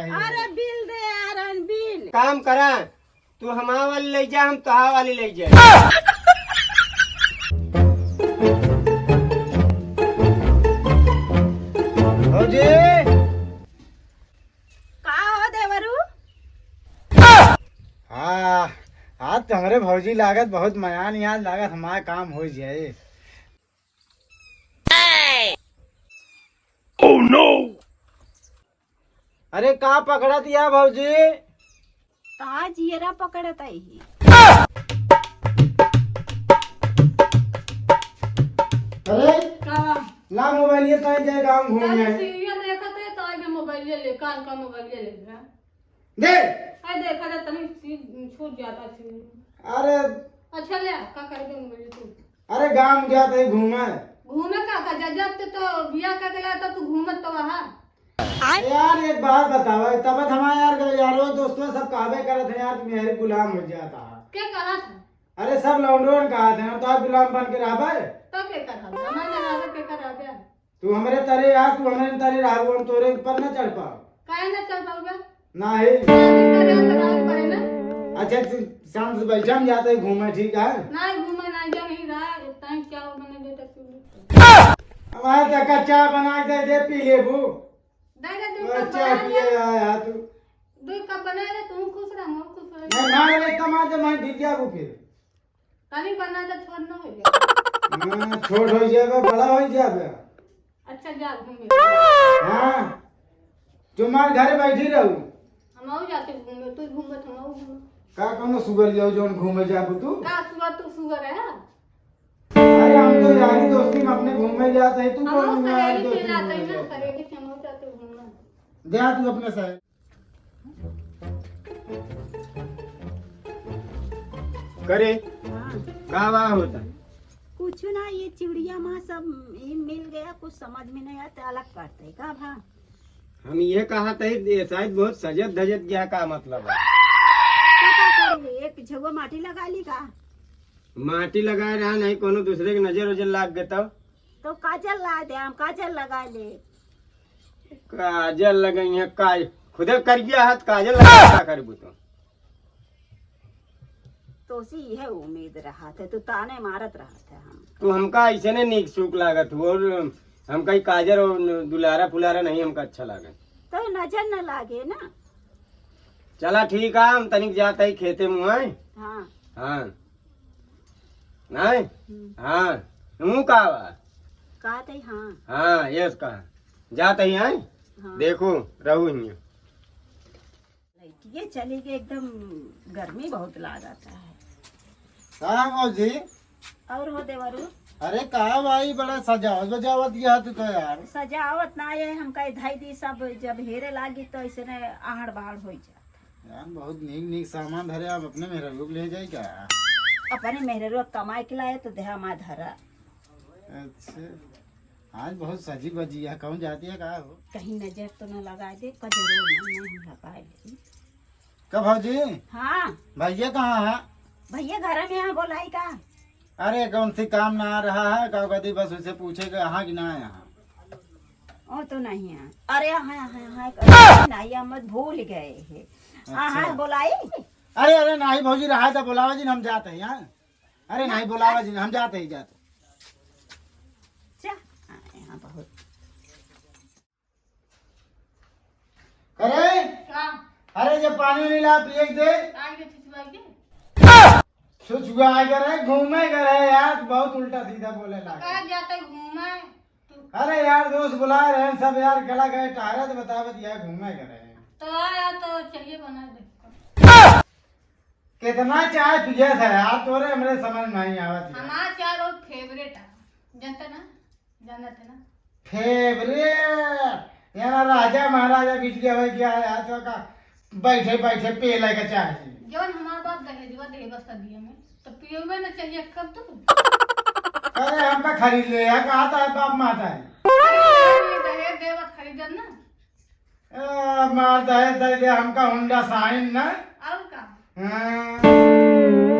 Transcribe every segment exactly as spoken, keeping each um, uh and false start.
अरे बिल दे यार, बिल। काम करा, तू हमार वाली ले जा, हम तोहार वाली ले जाए। भौजी। का हो देवरू? हाँ, आज तो हमरे भौजी लागत बहुत मयान याद लागत, हमार काम हो जाए। Oh no! अरे का पकड़त या भौजी? का जियरा पकड़त आई? अरे का? ला मोबाइल ये ताई जाए गाँव घूमे। ताई सीरियल देखत है, ताई के मोबाइल ले, कान का मोबाइल ले ले। दे। अरे देखा जा तनी सी-, छूट जाता सी। अरे। अच्छा ले, का करे के मोबाइल तू? अरे गाँव जात है घूमे। घूमे का, का जब, जब ते तो बियाह करके लाया तब तू घूमत तो रहा। यार एक बात बतावा, तब हमारे यार के यारो दोस्तों सब कहबे करत है यार कि मेहरी गुलाम हो जाता है। के कहा था? अरे सब लौंडोन कहा थे, हम तो आज गुलाम बन के रहबे। तो के कहा था? हमारे रहबे के कहा था? तू हमरे तरे आ, तू हमरे तरे रहबो, हम तोरे ऊपर न चढ़ पाओ। काहे न चढ़ पाओगे? नाही। शादी करे तो राज पड़े ना। अच्छा, तू शांत से बैठा, हम जाते हैं घूमे, ठीक है? नाही घूमे, नाही जा, यहीं रहा, इतना ही क्या हो, मैंने दे तक पी ली। हमारे तक का चाय बना के दे दे, पी लेबू। दे दे, दो और कप चाय बना पिए ले। आया तू। दो कप बना ले, तू खुश रह, मैं खुश रह। मैं मार ले, कमा दे, मैं गिर जाबू फिर। तनी बना तो छोट न हो जाए। हाँ, छोट हो जाबे, बड़ा हो जाबे। अच्छा, जा घूमे। हाँ, जो मार घरे बैठी रहू। हम आऊ जाते घूमे, तू घूमे तो हम आऊ घूमे। का कोनो सुगरिया हो जौन घूमे जाबू तू? का सुगर, तू सुगर है? अरे हम तो यारी दोस्ती में अपने घूमे जाते हैं, तू हम कौन आऊ यारी सहेली दोस्ती के में जाते घूमे हैं ना, जाते? सहेली के हम आऊ जाते घूमे। जा तू अपने सहेली। करे, हाँ। का बा होता? कुछ ना, ये चिड़िया माँ सब ये मिल गया, कुछ समझ में नहीं आता, अलग करते का भा? हम ये कहा थे, ये शायद बहुत सजत धजत गया, का मतलब है? तो का करूँ, एक झगुआ माटी लगा ली का? माटी लगाए रहा, नहीं कोनो दूसरे के नजर उजर लाग गए तो? तो काजल ला दे, हम काजल लगा ले। काजल लगाई है, का खुदे करिया हाथ काजल लगा का करबू तो? तोसी यह उम्मीद रहा थे, तू ताने मारत रहा थे हम। तू हमका ऐसे ने नीक सूक लागत हो, और हमका ई काजल और दुलारा फुलारा नहीं हमका अच्छा लागत। तो नजर न लागे ना। चला ठीक है, हम तनिक जात ही खेते मुँह। हाँ। हाँ। नहीं? हम्म। हाँ। तू का बा? का तई हाँ। हाँ, यस कहा। जात ही आए? हाँ। देखो, रहू हियाँ। लड़किए चली गई, एकदम गर्मी बहुत लागत है। का भौजी? और हो देवरू? अरे का भाई, बड़ा सजावत बजावत गया तू तो यार। सजावत ना, ये हमका धाई दी सब, जब हेरे लागी तो ऐसे ने आहड़ बाहड़ हो जात। यार बहुत नीक नीक सामान धरे, आप अपने मेहरारू के ले जाई का? अपने मेहरारू कमाई के लाए तो देहा मा धरा। अच्छा, आज बहुत सजी बजी है, कहूँ जाती है का हो? कहीं नजर तो न लगा दे, कजरो ना, नहीं लगा दे। का भौजी? हाँ। भैया कहाँ है? भैया घर में है, बोलाई का? अरे कौन सी काम ना आ रहा है, का कदी बस उसे पूछे के यहाँ कि ना यहाँ? ओ तो नहीं है। अरे हाँ, हाँ, हाँ, हाँ, नहीं, हम भूल गए हैं। अच्छा। हाँ, बोलाई? अरे, अरे, नाही भौजी, रहा था, बोलावा जी, हम जाते हैं, हाँ? अरे, नाही, बोलावा जी, हम जाते हैं, जाते। जा, हाँ, यहाँ बहुत। करे? का? अरे, जब पानी नहीं ला, पिए के दे। आगे छुछुआ के? छुछुआ आगे रहे, घूमे के रहे यार, बहुत उल्टा सीधा बोले ला। कहाँ जाते घूमे? अरे यार, दोस्त बुलाए रहे सब यार, गला गए टहरे तो बतावत यार घूमे के रहे। तो आया तो चाहिए बना दे। कितना चाय पिए थे यार, तोरे हमरे समझ नहीं आवत यार। हमार चाय बहुत फेवरेट है, जानते ना, जानते ना। फेवरेट? यार राजा महाराजा बिटिया हो गया है यार, तो का बैठे बैठे पिए लायक चाय। जवन हमार बाप दहेजवा दे बस सदिया में, तो पियोबे न चाहिए कब तक। अरे हमका खरीद ले यार, कहा था बाप माता है। अरे दहेज देवत खरीदन ना। ए, मार दहेज दे दे हमका Honda Shine ना। और का? हाँ,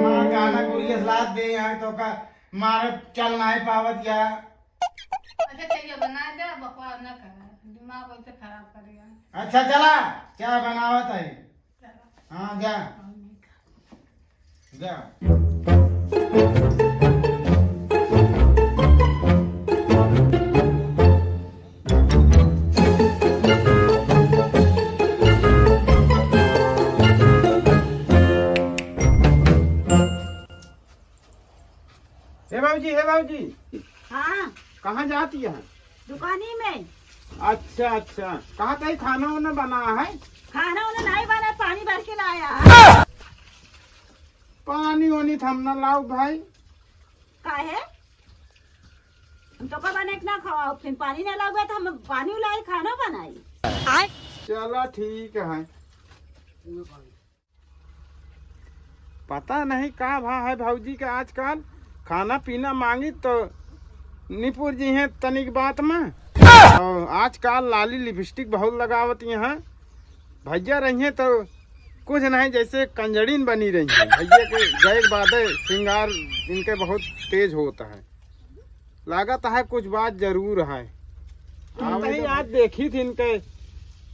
मार गाना गुड़िया लाद दे यहाँ तो का मार चल नहीं पावत या। अच्छा चलिए बना दे, बकवास ना कर। दिमाग वैसे खराब करेगा। अच्छा चला, चाय बनावत है। चला। हाँ जा। हम नहीं खा- जा। ए बाबूजी, ए बाबूजी। हाँ। कहाँ जाती है? दुकानी में। अच्छा, अच्छा। कहा था खाना वाना बना है? खाना वाना नहीं बना, पानी भर के लाया। पानी वानी तो हम ना लाओ भाई। काहे? हम तो का बना के ना खवाओ, फिर पानी ना लाओगे तो हम पानी लाई, खाना बनाई। चला ठीक है। पता नहीं का भा है भौजी के आजकल, खाना पीना मांगी तो निपुर जी हैं तनिक बात में। और आजकल लाली लिपस्टिक बहुत लगावत हैं, भैया रही हैं तो कुछ नहीं, जैसे कंजड़ीन बनी रही हैं। भैया के गए के बाद श्रृंगार इनके बहुत तेज होता है। लागत है कुछ बात जरूर है। हम कहीं आज देखी थी इनके,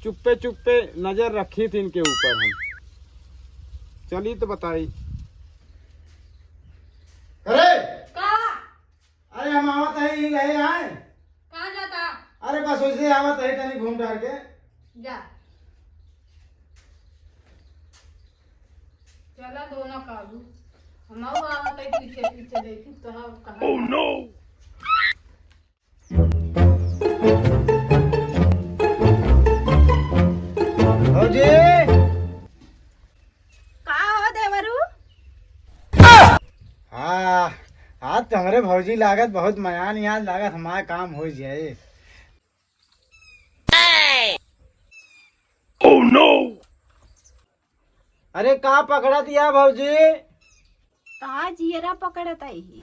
चुप्पे चुप्पे नजर रखी थी इनके ऊपर हम। चली तो बताई। अरे का? अरे हम आवत है, ई रहे आए। कहाँ जाता? अरे बस वैसे आवत है, तनी घूम टहर के। जा। चला दोनों काबू। हम आऊ आवत है पीछे पीछे, देखी तो हम कहाँ। Oh no! भौजी! का हो देवरू? हाँ, आज तो हमरे भौजी लागत बहुत मयान, आज लागत हमारा काम हो जाए। Oh no! अरे का पकड़त या भौजी? का जियरा पकड़त ही?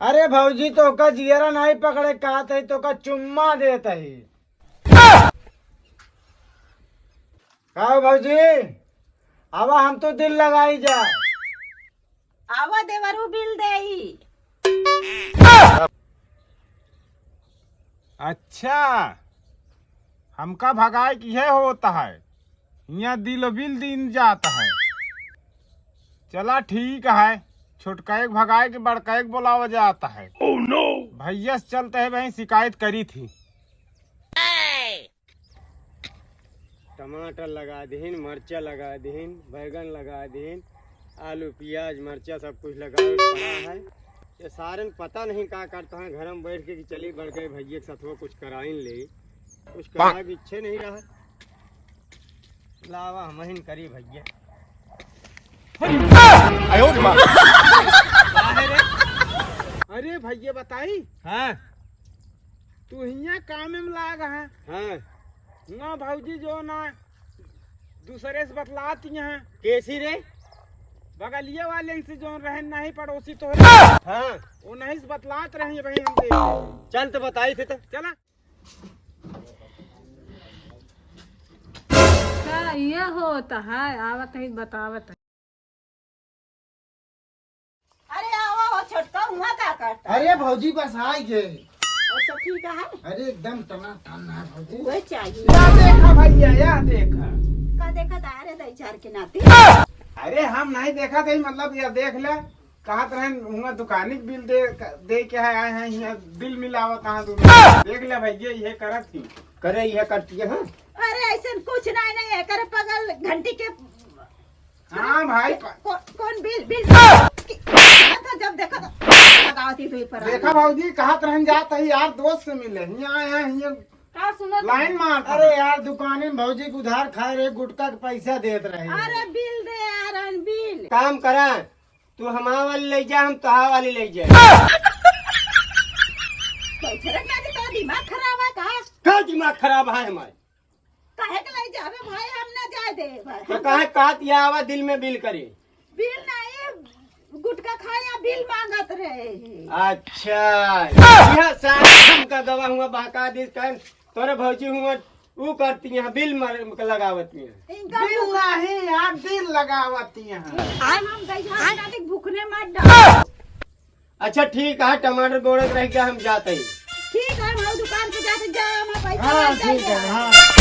अरे भौजी तोका जियरा नहीं पकड़े, कहत ही तोका चुम्मा देत ही। का हो भौजी, आवा हम तो दिल लगाई जा। आवा देवरू बिल देई। अच्छा, हमका भगाए के इहे होत है, हियाँ दिल बिल दिन जात है। चला ठीक है, छोटका एक भगाए के बड़का एक बोलावा जात है। Oh no! भैया से चलत है, वहीं शिकायत करी थी। टमाटर लगा दीन, मरचा लगा दीन, बैगन लगा दीन, आलू, पियाज, मरचा सब कुछ लगा पड़ा है। ये सारन पता नहीं का करता है, घर में बैठ के कि चली बड़के भैया के साथ वो कुछ कराइन ले, कुछ करा के इच्छे नहीं रहा। लावा हमहिन करी भैया। आयो रे माँ। अरे भैया बताई। हाँ। तू हियाँ काम में लाग है। हाँ। ना भौजी जो ना दूसरे से बतलात यहाँ। कैसी रे? बगलिए वाले से जो रहे नहीं पड़ोसी तो। हाँ। वो नहीं से बतलात रही भाई हम देख। चल तो बताई थे तो। चला। का ये होत है, आवत है, बतावत है। अरे आवा हो छोटका, हुआँ का करता? अरे भौजी बस आइ गए। और सब ठीक है? अरे एकदम टनाटन है भौजी। वही चाहिए। या देखा भैया, या देखा। का देखा था? अरे दही चार के नाते। अरे हम नहीं देखा थे, मतलब ये देख ले। कहत रहन, हुआँ दुकानी के बिल दे, दे के है, आए हैं, हियाँ बिल मिलावत हैं दोनों। देख ले भैया, ये करत ही। करे, ये करती है, हाँ? अरे, ऐसन कुछ नहीं, नहीं है, करे पगल घंटी के। हाँ भाई, को-, को-, कौन बिल, बिल? था, जब देखा तो लगावत ही हुई पर। देखा भौजी, कहत रहन जात ही यार, दोस्त से मिले, हियाँ आए हैं, हियाँ का सुनत लाइन मारता। अरे यार, दुकानी में भौजी के उधार खाए रहे, गुटखा के पैसा देत रहे। अरे बिल दे यार, अन बिल। काम करा, तू हमार वाली ले जा, हम तोहार वाली ले जाए। कैसे रे, क्या जी, तोरा दिमाग खराब है का? का दिमाग खराब है हमार? काहे के ले जाबे भाई, हम ना जाए दे भाई। तो काहे कहत या आवा दिल में बिल करे? बिल नहीं, गुटखा खाए या बिल मांगत रहे। अच्छा, यह सारा हमका गवा हुआ बहका दिस कहन, तोरे भौजी हुआ ऊ करती हैं, बिल मार, लगावती हैं। इनका बिल मुँह नहीं, आप दिल लगावती हैं। हम गई हम नाती भूखने मत डाल। अच्छा ठीक है, टमाटर बोड़े के रह गया, हम जाते हैं। ठीक है, हम दुकान पे जाके जा, हमारा पैसा हाँ, ठीक है, हाँ।